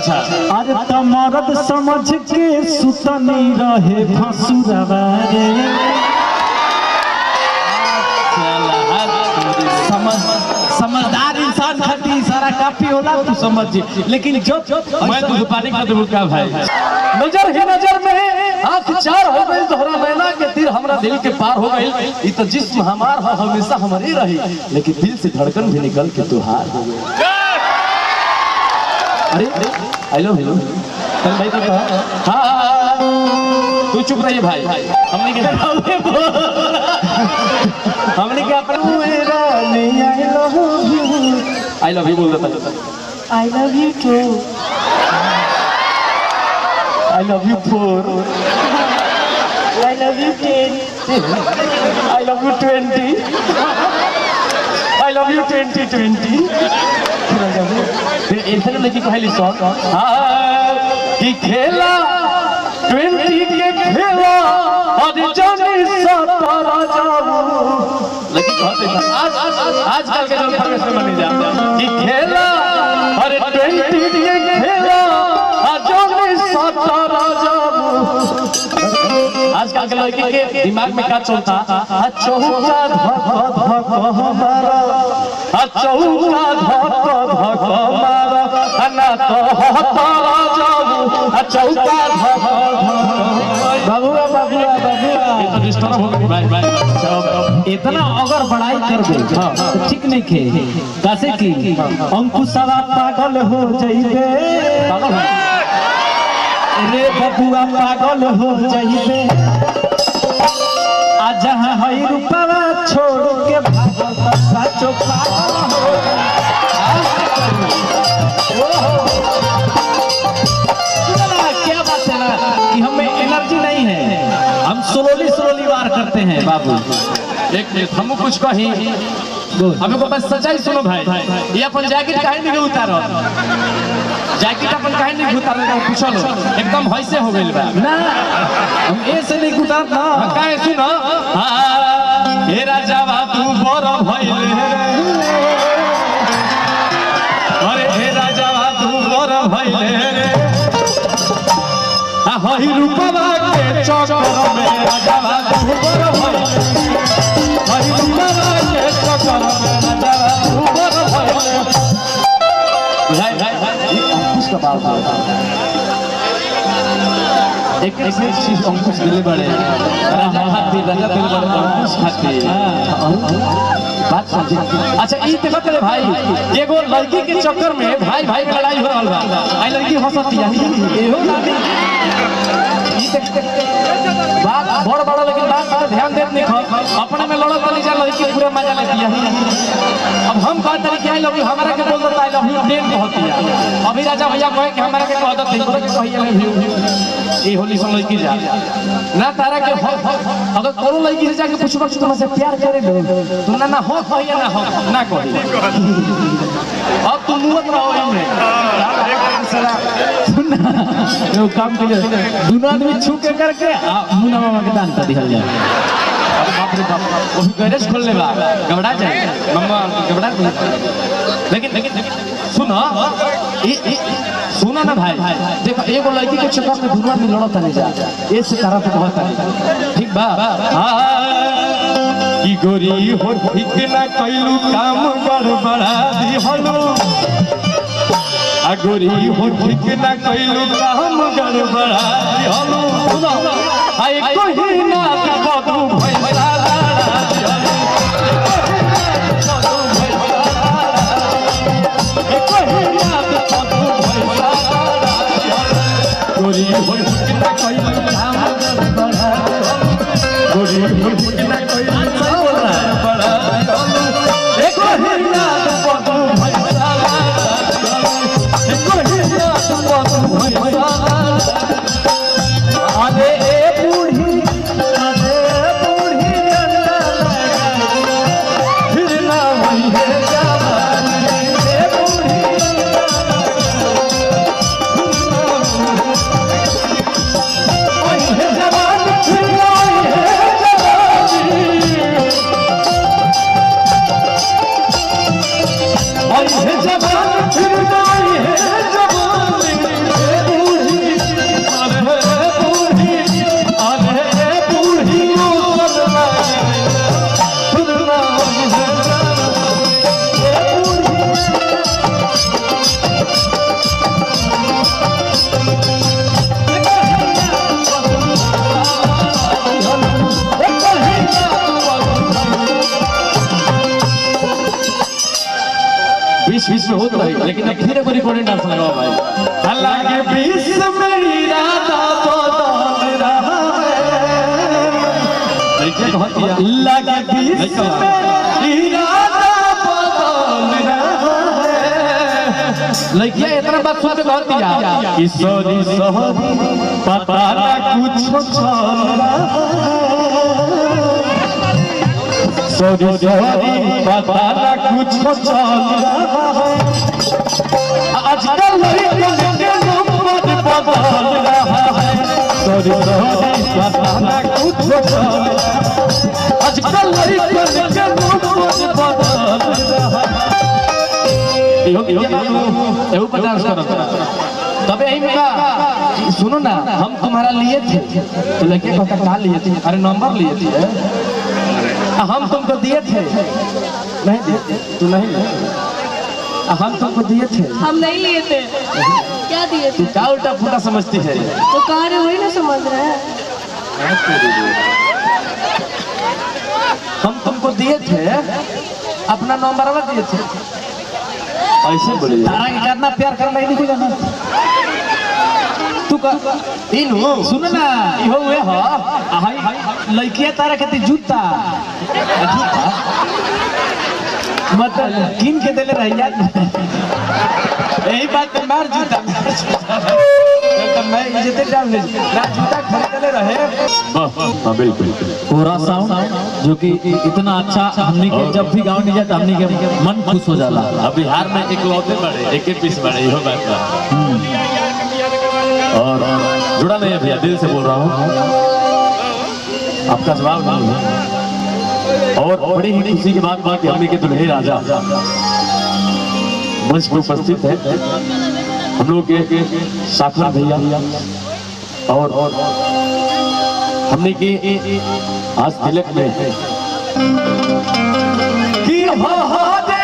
अच्छा। अरे त मरद समझ के सुतनी रहे भसुरवा रे। समझ समझदार इंसान खातिर इशारा काफी होला, तू समझ जी। लेकिन जब मैं दूध पानी का दूध का भाई नजर ही नजर में आंख चार हो गई, तोहरा नैना के तीर हमरा दिल के पार हो गई। ई तो जिस्म हमार हो, हमेशा हमारी रही, लेकिन दिल से धड़कन भी निकल के तुहार हो गई। अरे I love you चल भाई, तो हाँ तू चुप रहिए भाई, हमने के हमने क्या I love you बोल देता। I love you too. I love you 4, I love you 10, I love you 20, I love you 20 20। फिर ऐसे लड़की कहली सर हाँ कि खेला 20 के खेला और जानी सतारा जाऊ। लेकिन कहते आज आजकल के जो फर्क में बनी जा कि खेला अरे 20 के खेला और जानी सतारा जाऊ। आजकल के लड़की के दिमाग में क्या चलता, चौका धक धक हमारा, चौका धक धक हमारा, ना तो हतारा जाऊ, चौका धक धक। बबुआ बबुआ बबुआ ये तो डिस्टर्ब हो गई भाई भाई। इतना अगर बड़ाई कर दे तो ठीक नहीं खे, कैसे कि अंकुशवा पागल हो जाइबे रे बबुआ, पागल हो जाइबे। आ जहाँ हई रूपवा छोड़ के भागल साचो पागल हो। सुनो ना क्या बात है ना कि हमें एनर्जी नहीं है, हम स्लोली स्लोली वार करते हैं बाबू। एक मिनट हम कुछ कही, हमें को बस सच्चाई सुनो भाई। ये अपन जैकेट काहे नहीं उतारो, जैकेट अपन काहे नहीं उतारो पूछो लो, एकदम हईसे हो गइल बा ना। हम ऐसे नहीं उतार ना काहे सुनो। हां हे राजावा तू बड़ भइले रे, अरे हे राजावा तू बड़ भइले रे, आ हई रूपवा के चक्कर में राजावा तू बड़ भइले, हई रूपवा के चक्कर में राजावा तू बड़ भइले। भाई भाई अंकुश का बाप एक एक चीज अंकुश दिले बड़े राजा खातिर, राजा दिले बड़े अंकुश खातिर बात समझे। अच्छा ई देखत रे भाई, एगो लड़की के चक्कर में भाई भाई में लड़ाई हो रहल बा, आई लड़की हंसती है एहो लादी। ई देख बात बड़ बड़ा, लेकिन बात पर ध्यान देत नहीं, अपने में लड़त नहीं जा, लड़की पूरा मजा लेती है। अब हम कहत रही कि I love you, हमरा के बोल देता I love you 10 कहती है। अभी राजा भैया कहे कि हमरा के कह देत, तोरा के कहिए I love you. ई होली सन लड़की जा ना तारा के अगर कोनो लड़की से जाके पूछबा कि तुमसे प्यार करे लो, तुम ना ना हो कहिए ना हो ना कहिए। अब तुम मुंह रहो इमे सुन ना यो काम के लिए दोनों आदमी छू के करके मुन्ना मामा के दान कर दिहल जाए। अरे बाप रे बाप, वो भी गैरेज खोल ले बा, घबरा जाए मम्मा, घबरा। लेकिन लेकिन सुनो सुना ना भाई, देखो एगो लड़की के चक्कर में दुनिया में लड़त नहीं जा, ऐसे तरह से बहुत है ठीक बा। हां की गोरी हो ठीक ना कइलू काम गड़बड़ा दिहलू, आ गोरी हो ठीक ना कइलू काम गड़बड़ा दिहलू। सुनो आई कोही ना बदू भैसा लड़ा दिहलू, कोही ना बदू भैसा लड़ा दिहलू। गोरी हो ठीक ना कइलू काम गड़बड़ा दिहलू, गोरी हो ठीक ना कइलू गड़बड़ा दिहलू, कोही ना बदू भैसा लड़ा दिहलू, कोही ना बदू भैसा लड़ा। अरे ए बूढ़ी, अरे बूढ़ी बीच बीच में होत रही, लेकिन अब फिर एगो रिकॉर्डिंग डांस लगाओ भाई। हालांकि बीच में इरादा बदल रहा है, लड़कियां कहत दिया लगे बीच में इरादा बदल रहा है। लड़कियां इतना बात सुन के कहत दिया कि सॉरी सॉरी पता ना कुछ चल रहा है, सॉरी सॉरी पता ना कुछ चल रहा है। आजकल लड़कियों के नंबर बदल रहा है, सॉरी सॉरी पता ना कुछ चल रहा है। आजकल लड़कियों के नंबर बदल रहा है। इहो एहू पर डांस करो तबे यही में का सुनो ना, हम तुम्हारा लिए थे, तो लड़के कहता कहाँ लिए थे? अरे नंबर लिए थे। हम तुमको दिए थे, नहीं दिए तू नहीं, हम तुमको दिए थे, हम नहीं लिए थे। क्या दिए तू थे? क्या उल्टा फूटा समझती है? तो कहा रहे वही ना समझ रहे हैं। हम तुमको दिए थे, अपना नंबर दिए थे, ऐसे बोले। तारा के करना प्यार करना ही नहीं जाना तू का तीनों सुन ना इहो हुए ह हाई लड़किया तारा के जूता मतलब किन के देले रही याद, यही बात पे मार जूता, तो मैं इज्जत डाल ले ना जूता खरीदले रहे। हाँ बिल्कुल कोरा साउंड जो कि इतना अच्छा हमनी के जब भी गाँव नहीं जाता हमनी के मन खुश हो जाला। अब बिहार में एक लौते बड़े एक एक पीस बड़े इहो बात बा। और जुड़ा नहीं है भैया, दिल से बोल रहा हूँ, आपका जवाब नहीं है। और बड़ी ही खुशी की बात बात हमने के दुल्हे राजा मंच पर उपस्थित है, हम लोग के साखर भैया और हमने के आज तिलक में कि हो दे